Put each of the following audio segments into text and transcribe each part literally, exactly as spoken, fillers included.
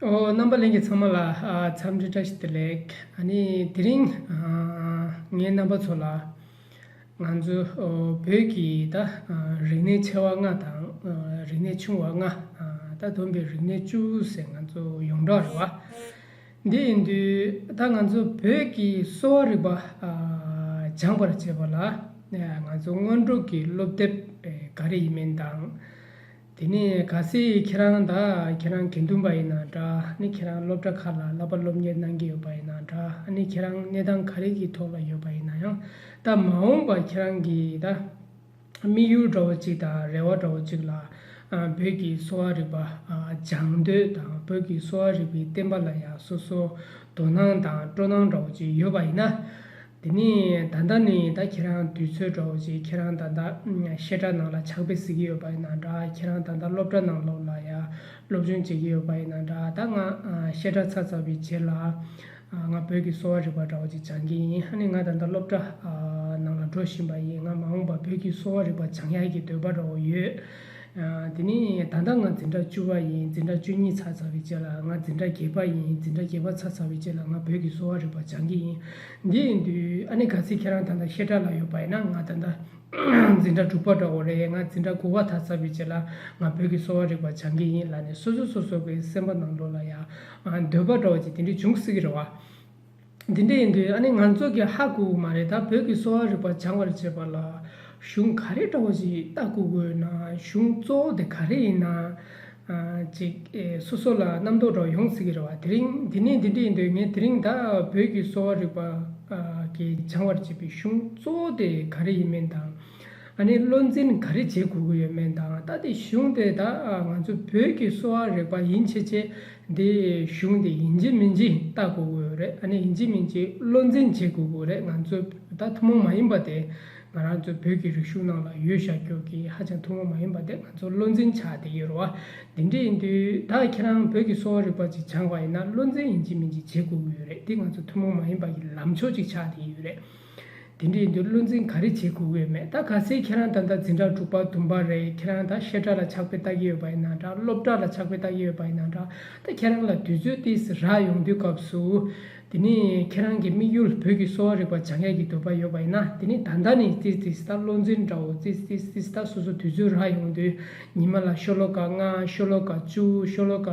ཨོ། རྣམ་པ་ལྷན་རྒྱས་ཚང་མ་ལ་ཨ་འཚམས་འདྲི་བཀྲ་ཤིས་བདེ་ལེགས། ཨ་ནི་དེ་རིང་ཨ་ངས་རྣམ་པ་ཚོ་ལ་ང་ཚོ་ཨོ་བོད་ཀྱི་ད་ཨ་རིག་གནས་ཆེ་བ་ལྔ་དང་ཨ་རིག་གནས་ཆུང་བ་ལྔ། ཨ་ད་བསྡོམས་པས་རིག་གནས་བཅུ་ཟེར་ང་ཚོ་ཡོངས་གྲགས་རེད་བ། འདི་ཡིན་དུས་ད་ང་ཚོ་བོད་ཀྱི་གསོ་བ་རིག་པ་ཨ་སྦྱང་བར་བྱེད་པ་ལ་ང་ཚོ་སྔོན་འགྲོ་གི་སློབ་དེབ་ག་རེ་ཡིན་མིན་དང་། དེ་ནས་གལ་སྲིད་ཁྱེད་རང་ད་ཁྱེད་རང་དགེ་འདུན་པ་ཡིན་ན་འདྲ། ཨ་ནི་ཁྱེད་རང་སློབ་གྲྭ་ཁག་ལ་བསླབ་པ་སློབ་གཉེར་གནང་གི་ཡོད་པ་ཡིན་ན་འདྲ། ཨ་ནི་ཁྱེད་རང་གནས་སྟངས་ག་རེ་གི་ཐོག་ལ་ཡོད་པ་ཡིན་ན་ཡང་། ད་མ་འོངས་པ་ཁྱེད་རང་གི་ད་དམིགས་ཡུལ་འདྲ་བོ་གཅིག་དང་རེ་བ་འདྲ་བོ་གཅིག་ལ་ཨ་བོད་ཀྱི་གསོ་བ་རིག་པ་ཨ་སྦྱང་འདོད་དང་། བོད་ཀྱི་གསོ་བ་རིག་པའི་བསྟན་པ་ལ་ཡང་སོ་སོ་དོ་སྣང་དང་སྤྲོ་སྣང་འདྲ་བོ་གཅིག་ཡོད་པ་ཡིན་ན། དེ་ནས་ད་ལྟ་ནས་ད་ཁྱེད་རང་དུས་ཚོད་འདྲ་བོ་ཅིག་ཁྱེད་རང་ད་ལྟ་བཤད་གྲྭ་ནང་ལ་ཕྱག་དཔེ་གཟིགས་ཀྱི་ཡོད་པ་ཡིན་ན་འདྲ། ཁྱེད་རང་ད་ལྟ་སློབ་གྲྭ་ནང་ལོགས་ལ་ཡ་སློབ་སྦྱོང་བྱེད་ཀྱི་ཡོད་པ་ཡིན་ན་འདྲ། ད་ང་བཤད་གྲྭ་ཚར་ཚར་བའི་རྗེས་ལ་ང་བོད་ཀྱི་གསོ་བ་རིག་པ་འདྲ་བོ་ཅིག་སྦྱང་གི་ཡིན། ཨ་ནི་ང་ད་ལྟ་སློབ་གྲྭ་ནང་ལ་འགྲོ་བཞིན་པ་ཡིན། ང་མ་འོངས་པ་བོད་ཀྱི་གསོ་བ་རིག་པ་སྦྱང་ཡག་གི་འདོད་པ་འདྲ་བོ་ཡོད། དེ་ནས་ད་ལྟ་ང་འཛིན་གྲྭ་བཅུ་པ་ཡིན། འཛིན་གྲྭ་བཅུ་གཉིས་ཚར་ཚར་བའི་རྗེས་ལ་ང་འཛིན་གྲྭ་བརྒྱད་པ་ཡིན། འཛིན་གྲྭ་བརྒྱད་པ་ཚར་ཚར་བའི་རྗེས་ལ་ང་བོད་ཀྱི་གསོ་བ་རིག་པ་སྦྱང་གི་ཡིན། འདི་ཡིན་དུས་ཨ་ནི་གལ་སྲིད་ཁྱེད་རང་ད་ལྟ་བཤད་གྲྭ་ལ་ཡོད་པ་ཡིན་ན་ང་ད་ལྟ་འཛིན་གྲྭ་དྲུག་པ་འདྲ་བོ་རེད། ང་འཛིན་གྲྭ་དགུ་པ་ཚར་ཚར་བའི་རྗེས་ལ་ང་བོད་ཀྱི་གསོ་བ་རིག་པ་སྦྱང་གི་ཡིན་ལབ་ནས་སོ་སོ་སོ་སོ་གི་སེམས་པ་ནང་ལོགས་ལ་ཡ་འདོད་པ་འདྲ་བོ་ཅིག་དེ་འདྲས་འབྱུང་སྲིད་ཀྱི་རེད་བ། འདི་འདྲ་ཡིན་དུས་ཨ་ནི་ང་ཚོ་གི་ཧ་གོ་གི་མ་རེད། ད་བོད་ཀྱི་གསོ་བ་རིག་པ་སྦྱང་བར་བྱེད་པ་ལ་གཞུང་ག་རེ་འདྲ་བོ་ཞིག་ལྟ་དགོས་དགོས་ན། གཞུང་གཙོ་བོ་དེ་ག་རེ་ཡིན་ན་ཅིག་སོ་སོ་ལ་རྣམ་རྟོག་འདྲ་བོ་ཡོང་སྲིད་ཀྱི་རེད་བ། དེ་རིང་འདི་ནས་འདི་འདྲ་ཡིན་དུས་ངས་དེ་རིང་ད་བོད་ཀྱི་གསོ་བ་རིག་པ་གི་སྦྱང་བར་བྱེད་པའི་གཞུང་གཙོ་བོ་དེ་ག་རེ་ཡིན་མིན་དང་། ཨ་ནི་བློ་འཛིན་ག་རེ་བྱེད་དགོས་ཀྱི་ཡོད་མེད་དང་། ད་དེ་གཞུང་དེ་ད་ང་ཚོ་བོད་ཀྱི་གསོ་བ་རིག་པ་ཡིན་བྱས་བྱས་འདི་གཞུང་དེ་ཡིན་གཅིག་མིན་གཅིག་ལྟ་དགོས་ཀྱི་ཡོད་རེད། ཨ་ནི་ཡིན་གཅིག་མིན་གཅིག་བློ་འཛིན་བྱེད་དགོས་ཀྱི་ཡོད་རེད། ང་ཚོ་ད་ཐུན་མོང་མ་ཡིན་པ་དེ་ང་རང་ཚོ་བོད་ཀྱི་རིག་གཞུང་ནང་ལ་ཡོད་བཞག་རྒྱུ་གི་ཧ་ཅང་ཐུན་མོང་མ་ཡིན་པ་དེ་ང་ཚོ་བློ་འཛིན་ཆགས་བསྡད་ཡོད་རེད་བ། དེ་འདྲ་ཡིན་དུས་ད་ཁྱེད་རང་བོད་ཀྱི་གསོ་བ་རིག་པ་ཅིག་སྦྱང་བ་ཡིན་ན་བློ་འཛིན་ཡིན་གཅིག་མིན་གཅིག་བྱེད་དགོས་ཀྱི་ཡོད་རེད། འདི་ང་ཚོ་ཐུན་མོང་མ་ཡིན་པ་གི་ལམ་ཕྱོགས་ཅིག་ཆགས་བསྡད་ཡོད་རེད། དེ་འདྲ་ཡིན་དུས་བློ་འཛིན་ག་རེ་བྱེད་དགོས་ཀྱི་ཡོད་མེད། ད་གལ་སྲིད་ཁྱེད་རང་ད་ལྟ་འཛིན་གྲྭ་དྲུག་པ་བདུན་པ་རེད། ཁྱེད་རང་ད་བཤད་གྲྭ་ལ་ཕྱག་དཔེ་ལྟ་གི་ཡོད་པ་ཡིན་ན་འདྲ། སློབ་གྲྭ་ལ་ཕྱག་དཔེ་ལྟ་གི་ཡོད་པ་ཡིན་ན་འདྲ། ད་ཁྱེད་རང་ལ་དུས་ཚོད་ཏིས་རག་ཡོང་དུས་སྐབས་སུ། དེ་ནས་ཁྱེད་རང་གི་དམིགས་ཡུལ་བོད་ཀྱི་གསོ་བ་རིག་པ་སྦྱང་ཡས་ཀྱི་འདོད་པ་ཡོད་པ་ཡིན་ན། དེ་ནས་ད་ལྟ་ནས་ཏིས་ཏིས་ད་བློ་འཛིན་འདྲ་བོ་ཏིས་ཏིས་ཏིས་ད་སོ་སོ་དུས་ཚོད་རག་ཡོང་དུས་ཉི་མ་ལ་ཤོ་ལོ་ཀ་ལྔ། ཤོ་ལོ་ཀ་བཅུ། ཤོ་ལོ་ཀ་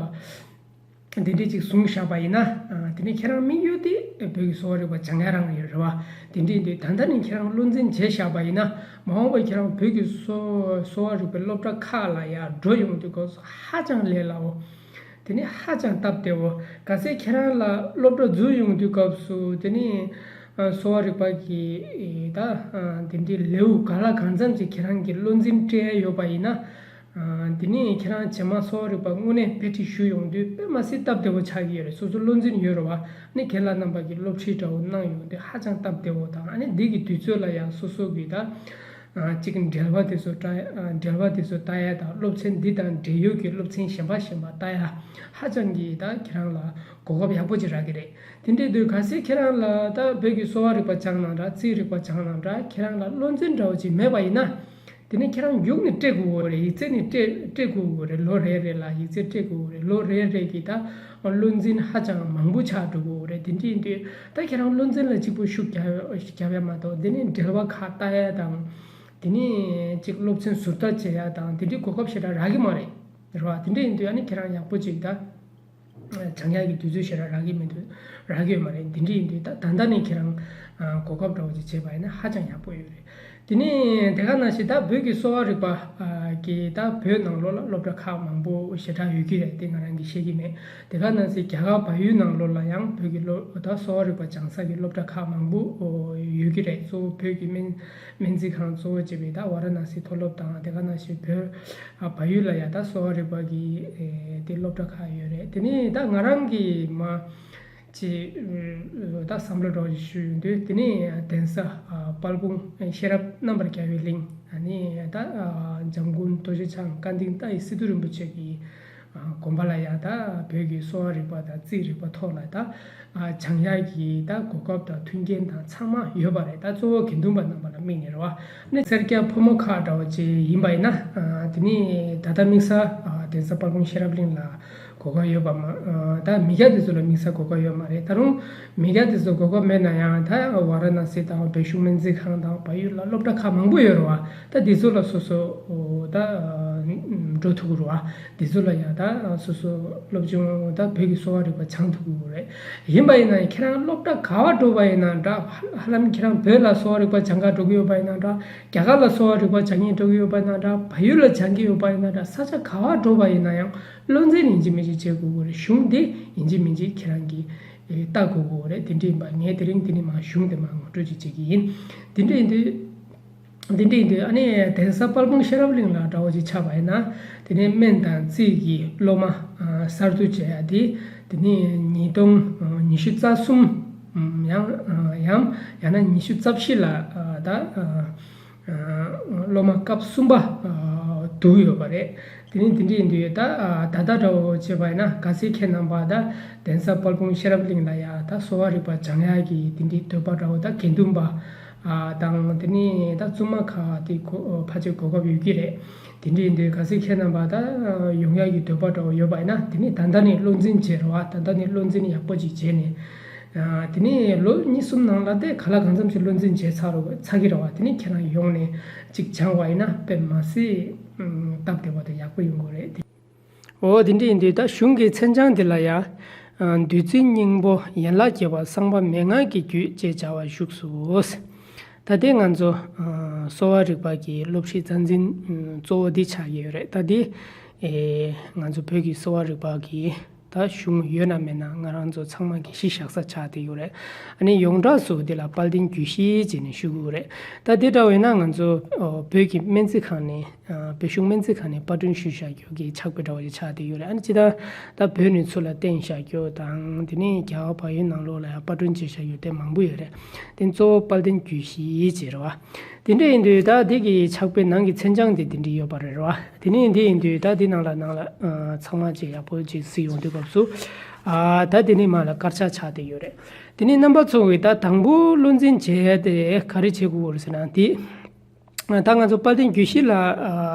འདི་འདྲས་ཅིག་བཟུང་བཞག་པ་ཡིན་ན། ཨ། དེ་ནས་ཁྱེད་རང་དམིགས་ཡུལ་དེ་བོད་ཀྱི་གསོ་བ་རིག་པ་སྦྱང་ཡ་རང་རེད་བ། དེ་འདྲས་འདི་ད་ལྟ་ནས་ཁྱེད་རང་བློ་འཛིན་བྱས་བཞག་པ་ཡིན་ན། མ་འོངས་པར་ཁྱེད་རང་བོད་ཀྱི་གསོ་གསོ་བ་རིག་པའི་སློབ་གྲྭ་ཁག་ལ་ཡར་འགྲོ་ཡོང་དུས་སྐབས་སུ་ཧ་ཅང་ལས་སླ་བོ། དེ་ནས་ཧ་ཅང་སྟབས་བདེ་བོ། གལ་སྲིད་ཁྱེད་རང་ལ་སློབ་གྲྭ་འཛུལ་ཡོང་དུས་སྐབས་སུ་དེ་ནས་ཨ་གསོ་བ་རིག་པ་གི་ད་ཨ་དེ་འདྲའི་ལེའུ་ག་ལ་གང་འཚམ་ཅིག་ཁྱེད་རང་གི་བློ་འཛིན་སྤྲད་ཡ་ཡོད་པ་ཡིན་ན། ཨ་དེ་ནས་ཁྱེད་རང་རྗེས་མ་གསོ་བ་རིག་པ་དངོས་གནས་དཔེ་ཁྲིད་ཞུ་ཡོང་དུས་དཔེ་མ་སྲིད་སྟབས་བདེ་བོ་ཆགས་ཀྱི་ཡོད་རེད། སོ་སོ་བློ་འཛིན་ཡོད་རེད་བ། ནས་རྒན་ལགས་རྣམ་པ་གིས་སློབ་ཁྲིད་འདྲ་བོ་གནང་ཡོང་དུས་ཧ་ཅང་སྟབས་བདེ་བོ་དང་། ཨ་ནི་འདི་གི་དུས་ཚོད་ལ་ཡང་སོ་སོ་གི་ད་ཨ་གཅིག་འགྲེལ་པ་དེ་ཚོ་ལྟ་ཨ་འགྲེལ་པ་དེ་ཚོ་ལྟ་ཡ་དང་། སློབ་ཚན་འདི་དང་འབྲེལ་ཡོད་ཀྱི་སློབ་ཚན་གཞན་པ་གཞན་པ་ལྟ་ཡ་ཧ་ཅང་གི་ད་ཁྱེད་རང་ལ་གོ་སྐབས་ཡག་པོ་ཅིག་རག་གི་རེད། དེ་འདྲའི་དུས་གལ་སྲིད་ཁྱེད་རང་ལ་ད་བོད་ཀྱི་གསོ་བ་རིག་པ་སྦྱངས་ནའང་འདྲ། རྩིས་རིག་པ་སྦྱངས་ནའང་འདྲ། ཁྱེད་རང་ལ་བློ་འཛིན་འདྲ་བོ་ཅིག་མེད་པ་ཡིན་ན། དེ་ནས་ཁྱེད་རང་རྒྱུགས་ནས་སྤྲད་དགོས་རེད། ཡིག་ཚད་ནས་སྤྲད་སྤྲད་དགོས་རེད། ལོ་རེ་རེ་ལ་ཡིག་ཚད་སྤྲད་དགོས་རེད། ལོ་རེ་རེ་གི་ད་བློ་འཛིན་ཧ་ཅང་མང་པོ་ཆགས་འགྲོ་གི་རེད། དེ་འདྲ་ཡིན་དུས་ད་ཁྱེད་རང་བློ་འཛིན་ལ་གཅིག་པོ་ཤུགས་རྒྱབ་རྒྱབ་ཡ་མ་གཏོགས། དེ་ནས་འགྲེལ་པ་ཁག་ལྟ་ཡ་དང་། དེ་ནས་ཅིག་སློབ་ཚན་ཟུར་ལྟ་བྱེད་ཡ་དང་། དེ་འདྲའི་གོ་སྐབས་ཞེ་དྲག་རག་གི་མ་རེད། རེད་བ། དེ་འདྲ་ཡིན་དུས་ཨ་ནི་ཁྱེད་རང་ཡག་པོ་ཅིག་ད། སྦྱང་ཡག་གི་དུས་ཚོད་ཞེ་དྲག་རག་གི་མི་འདུག་རག་གི་ཡོད་མ་རེད། འདི་འདྲ་ཡིན་དུས་ད་ད་ལྟ་ནས་ཁྱེད་རང་གོ་སྐབས་འདྲ་བོ་ཅིག་བྱས་པ་ཡིན་ན་ཧ་ཅང་ཡག་པོ་ཡོད་རེད། དེ་ནས་དེ་ག་ནང་བཞིན་ད་བོད་ཀྱི་གསོ་བ་རིག་པ་གི་ད་བོད་ནང་ལོགས་ལ་སློབ་གྲྭ་ཁག་མང་པོ་ཞེ་དྲག་ཡོད་ཀྱི་རེད། དེ་ང་རང་གིས་ཤེས་ཀྱི་མེད། དེ་ག་ནང་བཞིན་རྒྱ་གར་བལ་ཡུལ་ནང་ལོགས་ལ་ཡང་བོད་ཀྱི་སློབ་ད་གསོ་བ་རིག་པ་སྦྱང་ས་ཀྱི་སློབ་གྲྭ་ཁག་མང་པོ་ཡོད་ཀྱི་རེད། གཙོ་བོ་བོད་ཀྱི་སྨན་སྨན་རྩིས་ཁང་གཙོ་བོ་བྱས་པའི་ད་ཝ་ར་ཎ་སི་མཐོ་སློབ་དང་། དེ་ག་ནང་བཞིན་བོད་ཨ་བལ་ཡུལ་ལ་ཡ་ད་གསོ་བ་རིག་པ་གི་ཨེ་དེ་སློབ་གྲྭ་ཁག་ཡོད་རེད། དེ་ནས་ད་ང་རང་གི་མ་ཅི་ད་བསམ་བློ་འདྲ་བོ་ཞིག་ཞུ་ཡོང་དུས། དེ་ནས་གདན་ས་ཨ་དཔལ་སྤུངས་ཤེས་རབ་རྣམ་པར་རྒྱལ་བའི་གླིང་། ཨ་ནི་ད་ཨ་འཇམ་མགོན་རྡོ་རྗེ་འཆང་ཀ་དིང་ཏཱའི་སི་ཏུ་རིན་པོ་ཆེ་གི་ཨ་དགོན་པ་ལ་ཡ་ད་བོད་ཀྱི་གསོ་བ་རིག་པ་དང་རྩིས་རིག་པ་ཐོག་ལ་ད་ཨ་སྦྱང་ཡག་གི་ད་གོ་སྐབས་དང་མཐུན་རྐྱེན་དང་ཚང་མ་ཡོད་པ་རེད། ད་གཙོ་བོ་དགེ་འདུན་པ་རྣམ་པ་ལ་དམིགས་ནས་རེད་བ། ནི་སེར་སྐྱ་ཕོ་མོ་ཁག་འདྲ་བོ་ཅིག་ཡིན་པ་ཡིན་ན། ཨ་དེ་ནི་ད་ལྟ་དམིགས་བསལ་ཨ་གདན་ས་དཔལ་སྤུངས་ཤེས་རབ་གླིང་ལ་ གོ་སྐབས་ཡོད་པ་མ་ཨ། ད་མི་སྐྱ་དེ་ཚོ་ལ་དམིགས་བསལ་གོ་སྐབས་ཡོད་མ་རེད། ད་རུང་མི་སྐྱ་དེ་ཚོ་གོ་སྐབས་མེད་ན་ཡང་ད་ཝཱ་ར་ཎ་སི་དང་བོད་གཞུང་སྨན་རྩིས་ཁང་དང་བལ་ཡུལ་ལ་སློབ་གྲྭ་ཁག་མང་པོ་ཡོད་རེད་བ། ད་དེ་ཚོ་ལ་སོ་སོ་ད་འགྲོ་ཐུབ་ཀྱི་རེད་བ། དེ་ཚོ་ལ་ཡང་ད་སོ་སོ་སློབ་སྦྱོང་ད་བོད་ཀྱི་གསོ་བ་རིག་པ་སྦྱང་ཐུབ་ཀྱི་རེད། ཡིན་པ་ཡིན་ན་ཡང་ཁྱེད་རང་སློབ་གྲྭ་ག་བ་འགྲོ་བ་ཡིན་ན་འདྲ། ཧ་ལམ་ཁྱེད་རང་བོད་ལ་གསོ་བ་རིག་པ་སྦྱང་ག་འགྲོ་གི་ཡོད་པ་ཡིན་ན་འདྲ། རྒྱ་གར་ལ་གསོ་བ་རིག་པ་སྦྱང་གི་འགྲོ་གི་ཡོད་པ་ཡིན་ན་འདྲ། བལ་ཡུལ་ལ་སྦྱང་གི་ཡོད་པ་ཡིན་ན་འདྲ། ས་ཆ་ག་བ་འགྲོ་བ་ཡིན་ན་ཡང་བློ་འཛིན་ཡིན་གཅིག་མིན་གཅིག་བྱེད་དགོས་ཀྱི་རེད། གཞུང་དེ་ཡིན་གཅིག་མིན་གཅིག་ཁྱེད་རང་གིས་ལྟ་དགོས་ཀྱི་རེད། དེ་འདྲ་ཡིན་པ་ངས་དེ་རིང་འདི་ནས་མར་གཞུང་དེ་མར་ངོ་སྤྲོད་ཅིག་བྱེད་ཀྱི་ཡིན། དེ་འདྲ་ཡིན་དུས། དེ་འདྲ་ཡིན་དུས་ཨ་ནི་གདན་ས་དཔལ་སྤུངས་ཤེས་རབ་གླིང་ལ་འདྲ་བོ་ཅིག་ཆགས་པ་ཡིན་ན། དེ་ནས་སྨན་དང་རྩིས་ཀྱི་སློབ་མ་གསར་བསྡུ་བྱེད་ཡ་དེ། དེ་ནས་ཉིས་སྟོང་ཉི་ཤུ་རྩ་གསུམ་ཡང་ཡང་ཡང་ན་ཉི་ཤུ་རྩ་བཞི་ལ་ད། སློབ་མ་སྐབས་གསུམ་པ་བསྡུ་ཡོད་པ་རེད། དེ་ནས་དེ་འདྲ་ཡིན་དུས་ད་ད་ལྟ་འདྲ་བོ་བྱས་པ་ཡིན་ན། གལ་སྲིད་ཁྱེད་རྣམ་པ་ད་གདན་ས་དཔལ་སྤུངས་ཤེས་རབ་གླིང་ལ་ཡ་ད་གསོ་བ་རིག་པ་སྦྱང་ཡག་གི་དེ་འདྲའི་འདོད་པ་འདྲ་བོ། ད་དགེ་འདུན་པ་དང་། དེ་ནས་ད་བཙུན་མ་ཁག་དེ་གོ་ཕལ་ཆེར་གོ་སྐབས་ཡོད་ཀྱི་རེད། དེ་འདྲ་ཡིན་དུས་གལ་སྲིད་ཁྱེད་རྣམ་པ་ད་ཡོང་ཡག་གི་འདོད་པ་འདྲ་བོ་ཡོད་པ་ཡིན་ན། དེ་ནས་ད་ལྟ་ནས་བློ་འཛིན་བྱེད་རོགས། ད་ལྟ་ནས་བློ་འཛིན་ཡག་པོ་ཅིག་བྱས་ནས། དེ་ནས་ལོ་གཉིས་གསུམ་ནང་ལ་དེ་ག་ལ་གང་འཚམ་ཞིག་བློ་འཛིན་བྱས་ཚར་རོ་ཚར་གི་རེད་བ། དེ་ནས་ཁྱེད་རང་ཡོང་ནས་ཅིག་སྦྱང་བ་ཡིན་ན་དཔེ་མ་སྲིད་སྟབས་བདེ་བ་དང་ཡག་པོ་ཡོང་གི་རེད། འོ་དེ་འདྲ་ཡིན་དུས་ད་གཞུང་གི་མཚན་བྱང་འདི་ལ་ཡ། བདུད་རྩི་སྙིང་པོ་ཡན་ལག་བརྒྱད་པ་གསང་བ་མན་ངག་གི་རྒྱུད་ཅེས་བྱ་བ་བཞུགས་སོ། ད་དེ་ང་ཚོ་གསོ་བ་རིག་པ་གི་སློབ་ཁྲིད་རྩ་འཛིན་གཙོ་བོ་འདི་ཆགས་ཀྱི་ཡོད་རེད། ད་འདི་ང་ཚོ་བོད་ཀྱི་གསོ་བ་རིག་པ་གི་ད་གཞུང་ཡོད་ན་མེད་ན་ང་རང་ཚོ་ཚང་མ་གི་གཞི་བཞག་ས་ཆགས་བསྡད་ཡོད་རེད། ཨ་ནི་ཡོངས་གྲགས་སུ་དེ་ལ་དཔལ་ལྡན་རྒྱུད་བཞི་ཅེས་ནས་ཞུ་གི་ཡོད་རེད། ད་དེ་འདྲ་བས་ན་ང་ཚོ་བོད་ཀྱི་སྨན་རྩིས་ཁང་ནས་བོད་གཞུང་སྨན་རྩིས་ཁང་ནས་པར་སྐྲུན་ཞུས་བཞག་རྒྱུ་གི་ཕྱག་དཔེ་འདྲ་བོ་ཞིག་ཆགས་བསྡད་ཡོད་རེད། ཨ་ནི་ཅི་ད་ད་བོད་ནས་ཚུར་ལ་བཏོན་བཞག་རྒྱུ་དང་། དེ་ནས་རྒྱ་གར་བལ་ཡུལ་ནང་ལོགས་ལ་ཡང་པར་སྐྲུན་བྱས་བཞག་རྒྱུ་དེ་མང་པོ་ཡོད་རེད། དེ་གཙོ་བོ་དཔལ་ལྡན་རྒྱུད་བཞི་ཅེས་རེད་བ། དེ་འདྲ་ཡིན་དུས་ད་དེ་གི་ཕྱག་དཔེ་ནང་གི་མཚན་བྱང་དེ་དེ་འདྲ་ཡོད་པ་རེད་བ། དེ་ནས་འདི་ཡིན་དུས་ད་འདི་ནང་ལ་ནང་ལ་ཚང་མ་ཅིག་ཡག་པོ་ཅིག་གཟིགས་ཡོང་དུས་སྐབས་སུ། ད་དེ་ནས་མར་ལ་དཀར་ཆག་ཆགས་བསྡད་ཡོད་རེད། དེ་ནས་རྣམ་པ་ཚོ་གིས་ད་དང་པོ་བློ་འཛིན་བྱེད་ཡ་དེ་ག་རེ་བྱེད་དགོས་རེད་ཟེར་ན། དེ་ད་ང་ཚོ་དཔལ་ལྡན་རྒྱུད་བཞི་ལ་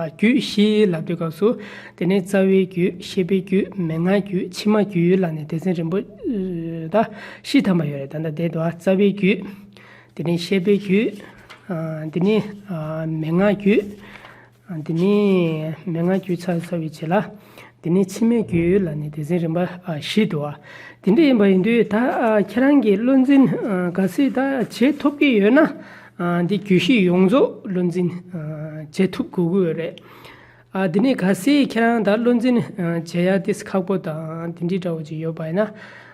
རྒྱུད་བཞི་ལབ་དུས་སྐབས་སུ། དེ་ནས་རྩ་བའི་རྒྱུད། བཤད་པའི་རྒྱུད། མན་ངག་རྒྱུད། ཕྱི་མ་རྒྱུད་ལབ་ནས་སྡེ་ཚན་རིམ་པ་ད་བཞི་ཐམ་པ་ཡོད་རེད། ད་ལྟ་དེ་དུ་རྩ་བའི་རྒྱུད། དེ་ནས་བཤད་པའི་རྒྱུད། ཨ། དེ་ནས་ཨ། མན་ངག་རྒྱུད། ཨ། དེ་ནས་མན་ངག་རྒྱུད་ཚར་ཚར་བའི་རྗེས་ལ། དེ་ནས་ཕྱི་མའི་རྒྱུད་ལབ་ནས་སྡེ་ཚན་རིམ་པ་ཨ། བཞི་འདུག་ཨ། དེ་འདྲ་ཡིན་པ་ཡིན་དུས་ད་ཨ། ཁྱེད་རང་གི་བློ་འཛིན་ཨ། གལ་སྲིད་ད་བྱེད་ཐུབ་ཀྱི་ཡོད་ན། ཨ། འདི་རྒྱུད་བཞི་ཡོངས་རྫོགས་བློ་འཛིན་ཨ། བྱེད་ཐུབ་དགོས་ཀྱི་ཡོད་རེད། ཨ། དེ་ནས་གལ་སྲིད་ཁྱེད་རང་ད་བློ་འཛིན་ཨ། བྱེད་ཡ་དེ་ཁག་པོ་དང་དེ་འདྲའི་འདྲ་བོ་ཅིག་ཡོད་པ་ཡིན་ན།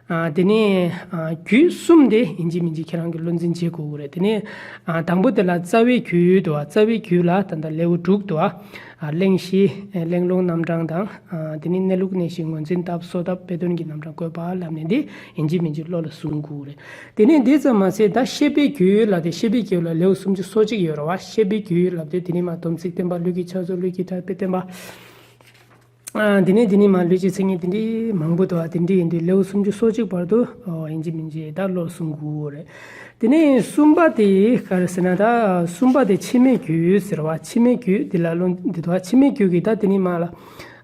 ཨ། དེ་ནས་ཨ། རྒྱུད་གསུམ་དེ་ཡིན་གཅིག་མིན་གཅིག་ཁྱེད་རང་གིས་བློ་འཛིན་བྱེད་དགོས་ཀྱི་རེད། དེ་ནས་ཨ། དང་པོ་དེ་ལ་རྩ་བའི་རྒྱུད་དུ་བ། རྩ་བའི་རྒྱུད་ལ་ད་ལྟ་ལེའུ་དྲུག་དུ་བ། ཨ། གླེང་གཞི། གླེང་སློང་རྣམ་གྲངས་དང་། ཨ། དེ་ནས་གནས་ལུགས་གནས་གཞི་ངོས་འཛིན་སྟབས་གསོ་ཐབས་དཔེ་དོན་གྱི་རྣམ་གྲངས་བཀོད་པ་ལབ་ནས་འདི་ཡིན་གཅིག་མིན་གཅིག་བློ་ལ་ཟུངས་དགོས་ཀྱི་རེད། དེ་ནས་འདི་ཙམ་མ་ཟད་ད་བཤད་པའི་རྒྱུད་ལབ་དེ། བཤད་པའི་རྒྱུད་ལ་ལེའུ་སུམ་ཅུ་སོ་གཅིག་ཡོད་རེད་བ། བཤད་པའི་རྒྱུད་ལབ་དེ་དེ་ནས་མར་སྡོམ་ཚིག་བསྟན་པ། ལུས་ཀྱི་ཕྱག་མཛོད། ལུས་ཀྱི་གྲགས་པས་བསྟན་པ། ཨ། དེ་ནས་དེ་ནས་མར་ལུས་ཀྱི་མཚན་ཉིད། དེ་འདྲའི་མང་པོ་འདུག་ཨ། དེ་འདྲའི་ཡིན་དུས་ལེའུ་སུམ་ཅུ་སོ་གཅིག་བར་དུ་ཨོ་ཡིན་གཅིག་མིན་གཅིག་ད་བློ་ཟུངས་དགོས་རེད། དེ་ནས་གསུམ་པ་དེ་ག་རེ་ཟེར་ན། ད་གསུམ་པ་དེ་ཕྱི་མའི་རྒྱུད་ཟེར་བ། ཕྱི་མའི་རྒྱུད་འདི་ལ་བློ་འདི་འདུག་ཨ། ཕྱི་མའི་རྒྱུད་ཀྱི་ད་དེ་ནས་མར་ལ་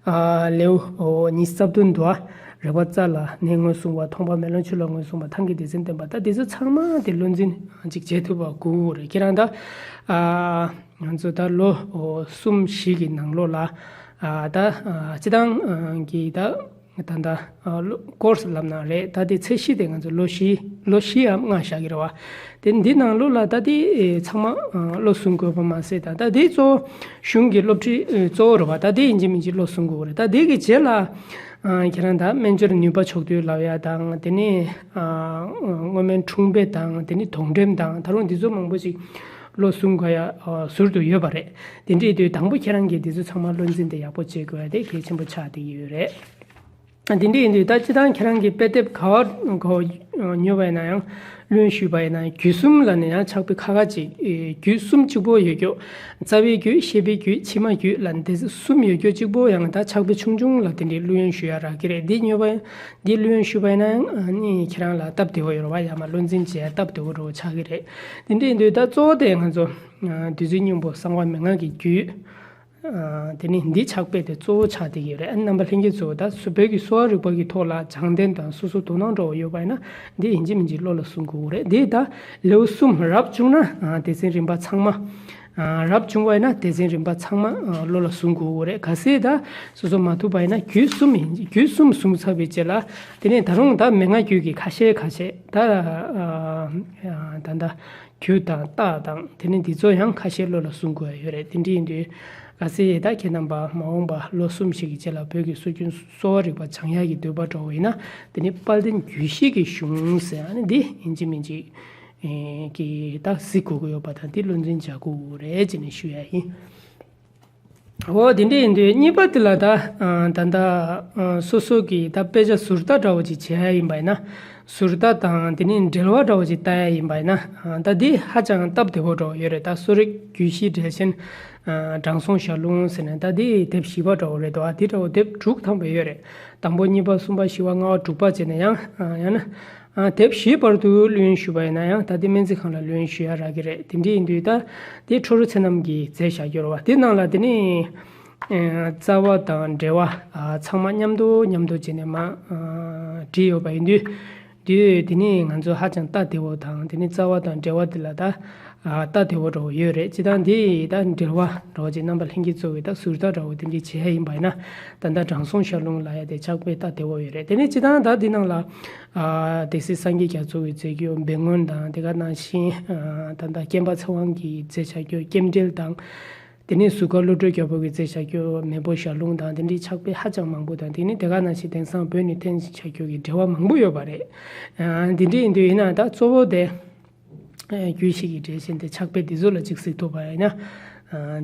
ཨ། ལེའུ་ཨོ་ཉི་ཤུ་རྩ་བདུན་འདུག་ཨ། རེག་པ་རྩ་ལ་ནད་ངོས་བཟུང་བ། མཐོང་བ་མེ་ལོང་ཆུ་ལ་ངོས་བཟུང་བ། ཐང་གི་སྡེ་ཚན་བསྟན་པ། ད་དེ་ཚོ་ཚང་མ་དེ་བློ་འཛིན་ཅིག་བྱེད་ཐུབ་པ་དགོས་རེད། ཁྱེད་རང་ད་ཨ། ང་ཚོ་ད་ལོ་གསུམ་བཞི་གི་ནང་ལོགས་ལ། ཨ། ད་ཨ། སྤྱི་བཏང་ཨ། གི་ད་ད་ད་ཨ། ལོ་ཀོར་སི་ལབ་ན་རེད། ད་དེ་ཚད་གཞི་དེ་ང་ཚོ་ལོ་བཞི་ལོ་བཞི་འམ་ལྔ་བཞག་གི་རེད་བ། དེ་འདི་ནང་ལོགས་ལ་ད་དེ་ཨེ། ཚང་མ་ཨ། བློ་གཟུང་དགོས་པ་མ་ཟད། ད་ད་དེ་གཙོ་བོ་གཞུང་གི་སློབ་ཁྲིད་ཨེ། གཙོ་བོ་རེད་བ། ད་དེ་ཡིན་གཅིག་མིན་གཅིག་བློ་གཟུང་དགོས་རེད། ད་དེ་གི་རྗེས་ལ་ཨ། ཁྱེད་རང་ད་སྨན་སྦྱོར་ནུས་པ་ཕྱོགས་བསྡུས་ལབ་ཡ་དང་། དེ་ནས་ཨ། སྔོ་སྨན་འཁྲུངས་དཔེ་དང་། དེ་ནས་དོང་འགྲེམས་དང་། ད་རུང་འདི་ཚོ་མང་པོ་ཞིག་བློ་གཟུང་དགོས་ཡ་ཨ། ཟུར་དུ་ཡོད་པ་རེད། དེ་འདྲ་ཡིན་དུས་དང་པོ་ཁྱེད་རང་གིས་འདི་ཚོ་ཚང་མ་བློ་འཛིན་དེ་ཡག་པོ་བྱེད་དགོས་ཡ་དེ་གལ་ཆེན་པོ་ཆགས་བསྡད་ཀྱི་ཡོད་རེད། དེ་འདྲ་ཡིན་དུས་ད་སྤྱི་བཏང་ཁྱེད་རང་གིས་དཔེ་དེབ་ག་བ་ག་བ་ཉོས་པ་ཡིན་ན་ཡང་། ལྷོད་ཡངས་ཞུས་པ་ཡིན་ན་རྒྱུད་གསུམ་ལབ་ནས་ཡང་ཕྱག་དཔེ་ཁ་ཁ་ཅིག་རྒྱུད་གསུམ་གཅིག་པོ་ཡོད་རྒྱུ། རྩ་བའི་རྒྱུད། བཤད་པའི་རྒྱུད། ཕྱི་མ་རྒྱུད་ལབ་ནས་དེ་གསུམ་ཡོད་རྒྱུ་གཅིག་པོ། ཡང་ད་ཕྱག་དཔེ་ཆུང་ཆུང་ལ་དེ་འདྲའི་ལྷོད་ཡངས་ཞུ་ཡ་རག་གི་རེད། འདི་ཉོས་པ་ཡིན། འདི་ལྷོད་ཡངས་ཞུས་པ་ཡིན་ན་ནི་ཁྱེད་རང་ལ་སྟབས་བདེ་བོ་ཡོད་རེད་བ། ཡང་མ་བློ་འཛིན་བྱེད་ཡ་སྟབས་བདེ་བོ་འདྲ་བོ་ཆགས་ཀྱི་རེད། དེ་འདྲ་ཡིན་དུས་ད་གཙོ་བོ་དེ་ང་ཚོ་བདུད་རྩི་སྙིང་པོ་གསང་བ་མན་ངག་གི་རྒྱུད། དེ་ནི་འདི་ཕྱག་དཔེ་དེ་གཙོ་བོ་ཆགས་བསྡད་ཀྱི་ཡོད་རེད། ཨ་ནི་རྣམ་པ་ལྷན་རྒྱས་ཚོ་ད་སུ་བོད་ཀྱི་གསོ་བ་རིག་པ་གི་ཐོག་ལ་སྦྱང་ལྡན་དང་སོ་སོ་དོ་སྣང་འདྲ་བོ་ཡོད་པ་ཡིན་ན་འདི་ཡིན་གཅིག་མིན་གཅིག་བློ་ལ་ཟུངས་དགོས་ཀྱི་རེད། འདི་ད་ལེའུ་གསུམ་རབ་བྱུང་ན་སྡེ་ཚན་རིམ་པ་ཚང་མ། རབ་བྱུང་བ་ཡིན་ན་སྡེ་ཚན་རིམ་པ་ཚང་མ་བློ་ལ་ཟུངས་དགོས་ཀྱི་རེད། གལ་སྲིད་ད་སོ་སོ་མ་ཐུབ་པ་ཡིན་ན་རྒྱུད་གསུམ་ཡིན། རྒྱུད་གསུམ་བཟུང་ཚར་བའི་རྗེས་ལ་དེ་ནས་ད་རུང་ད་མན་ངག་རྒྱུད་ཀྱི་ཁ་ཤས་ཁ་ཤས་ད་ད་ད། རྒྱུད་དང་རྟགས་དང་དེ་ནི་འདི་ཚོ་ཡང་ཁ་ཤས་བློ་ལ་ཟུངས་དགོས་ཡ་ཡོད་རེད། དེ་འདྲ་ཡིན་དུས་ག་ཚད་ད་ཁྱེད་རྣམ་པ་མ་འོངས་པ་ལོ་གསུམ་ཞིག་གི་རྗེས་ལ་བོད་ཀྱི་སྲོལ་རྒྱུན་གསོ་བ་རིག་པ་སྦྱང་ཡ་གི་འདོད་པ་འདྲ་བོ་ཡིན་ན་དེ་ནི་དཔལ་ལྡན་རྒྱུད་བཞི་གི་གཞུང་ཟེར་ཨ་ནི་འདི་ཡིན་གཅིག་མིན་གཅིག་གི་ད་གཟིགས་དགོས་ཀྱི་ཡོད་པ་དང་འདི་བློ་འཛིན་བྱ་དགོས་རེད་ཅེས་ནས་ཞུ་ཡ་ཡིན། འོ་དེ་འདྲ་ཡིན་དུས་གཉིས་པ་དེ་ལ་ད་ད་ལྟ་སོ་སོ་གི་ད་དཔེ་ཆ་ཟུར་ལྟ་འདྲ་བོ་ཅིག་བྱེད་ཡ་ཡིན་པ་ཡིན་ན། ཟུར་ལྟ་དང་དེ་ནས་འགྲེལ་བ་འདྲ་བོ་ཅིག་ལྟ་ཡ་ཡིན་པ་ཡིན་ན། ད་འདི་ཧ་ཅང་སྟབས་བདེ་བོ་འདྲ་བོ་ཡོད་རེད། ད་གསོ་རིག་རྒྱུད་བཞི་འགྲེལ་ཆེན་དྲང་སྲོང་ཞལ་ལུང་ཟེར་ནས་ད་འདི་དེབ་བཞི་པ་འདྲ་བོ་རེད་འདུག་ཨ་འདི་འདྲ་བོ་དེབ་དྲུག་ཐམ་པ་ཡོད་རེད། དང་པོ་གཉིས་པ་གསུམ་པ་བཞི་པ་ལྔ་པ་དྲུག་པ་བྱས་ནས་ཡང་ཡང་ན། དེབ་བཞིའི་བར་དུ་ལོན་ཞུས་པ་ཡིན་ན་ཡང་ད་ལྟའི་སྨན་རྩིས་ཁང་ལ་ལོན་ཞུ་ཡ་རག་གི་རེད། དེ་འདྲ་ཡིན་དུས་ད་དེ་ཁྲོ་རུ་ཚེ་རྣམ་གྱིས་མཛད་བཞག་ཡོད་རེད་བ། དེ་ནང་ལ་དེ་ནི་རྩ་བ་དང་འགྲེལ་བ་ཚང་མ་མཉམ་དུ་མཉམ་དུ་བྱས་ནས་མ་བྲིས་ཡོད་པ་ཡིན་དུས་དུས་དེ་ནི་ང་ཚོ་ཧ་ཅང་ལྟ་བདེ་བོ་དང་དེ་ནི་རྩ་བ་དང་འགྲེལ་བ་དེ་ལ་ད་ལྟ་བདེ་བོ་འདྲ་བོ་ཡོད་རེད། སྤྱིར་བཏང་འདི་ད་འགྲེལ་བ་འདྲ་བོ་ཅིག་རྣམ་པ་ལྷན་རྒྱས་ཚོ་གི་ད་ཟུར་ལྟ་འདྲ་བོ་དེ་འདྲ་བྱེད་ཡ་ཡིན་པ་ཡིན་ན་ད་ལྟ་དྲང་སྲོང་ཞལ་ལུང་ལ་ཡ་དེ་ཕྱག་དཔེ་ལྟ་བདེ་བོ་ཡོད་རེད། དེ་ནི་སྤྱིར་བཏང་ད་འདི་ནང་ལ། སྡེ་སྲིད་སངས་རྒྱས་རྒྱ་མཚོ་གིས་མཛད་རྒྱུ་འབད་ངོན་དང་དེ་ག་ནང་བཞིན་ད་ལྟ་སྐྱེམས་པ་ཚེ་དབང་གིས་མཛད་བཞག་རྒྱུ་སྐྱེམས་འགྲེལ་དང་། དེ་ནས་ཟུར་མཁར་བློ་གྲོས་རྒྱལ་པོ་གིས་མཛད་བཞག་རྒྱུ་མེས་པོ་ཞལ་ལུང་དང་དེ་འདྲའི་ཕྱག་དཔེ་ཧ་ཅང་མང་པོ་དང་དེ་ནས་དེ་ག་ནང་བཞིན་དེང་སང་བོད་ནས་འཐེན་བཞག་རྒྱུ་གི་འགྲེལ་བ་མང་པོ་ཡོད་པ་རེད། འདི་འདྲ་ཡིན་དུས་ཡིན་ན་ད་གཙོ་བོ་དེ། རྒྱུད་བཞི་གི་འགྲེལ་ཆེན་དེ་ཕྱག་དཔེ་འདི་ཚོ་ལ་གཅིག་གཟིགས་ཐུབ་པ་ཡིན་ན།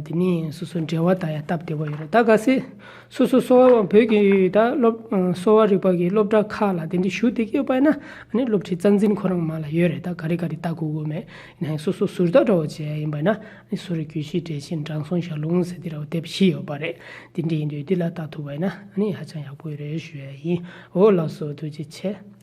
འདི་ནི་སོ་སོ་འགྲེལ་བ་ལྟ་ཡ་སྟབས་བདེ་བོ་ཡོད་རེད། ད་གལ་སྲིད་སོ་སོ་གསོ་བ་བོད་ཀྱི་ད་སློབ་གསོ་བ་རིག་པ་གི་སློབ་གྲྭ་ཁག་ལ་དེ་འདྲ་ཞུགས་བསྡད་ཀྱི་ཡོད་པ་ཡིན་ན་ཨ་ནི་སློབ་ཁྲིད་རྩ་འཛིན་ཁོ་རང་མ་ལ་ཡོད་རེད། ད་ག་རེ་ག་རེ་ལྟ་དགོས་དགོས་མེད་ཡིན་ན་སོ་སོ་ཟུར་ལྟ་འདྲ་བོ་བྱས་ཡིན་པ་ཡིན་ན་ཨ་ནི་གསོ་རིག་རྒྱུད་བཞི་འགྲེལ་ཆེན་དྲང་སྲོང་ཞལ་ལུང་ཟེར་དེ་འདྲ་བོ་དེབ་བཞི་ཡོད་པ་རེད། དེ་འདྲ་ཡིན་དུས་འདི་ལ་ལྟ་ཐུབ་པ་ཡིན་ན་ཨ་ནི་ཧ་ཅང་ཡག་པོ་ཡོད་རེད་ཞུ་ཡ་ཡིན། འོ་ལགས་སོ་ཐུགས་རྗེ་ཆེ།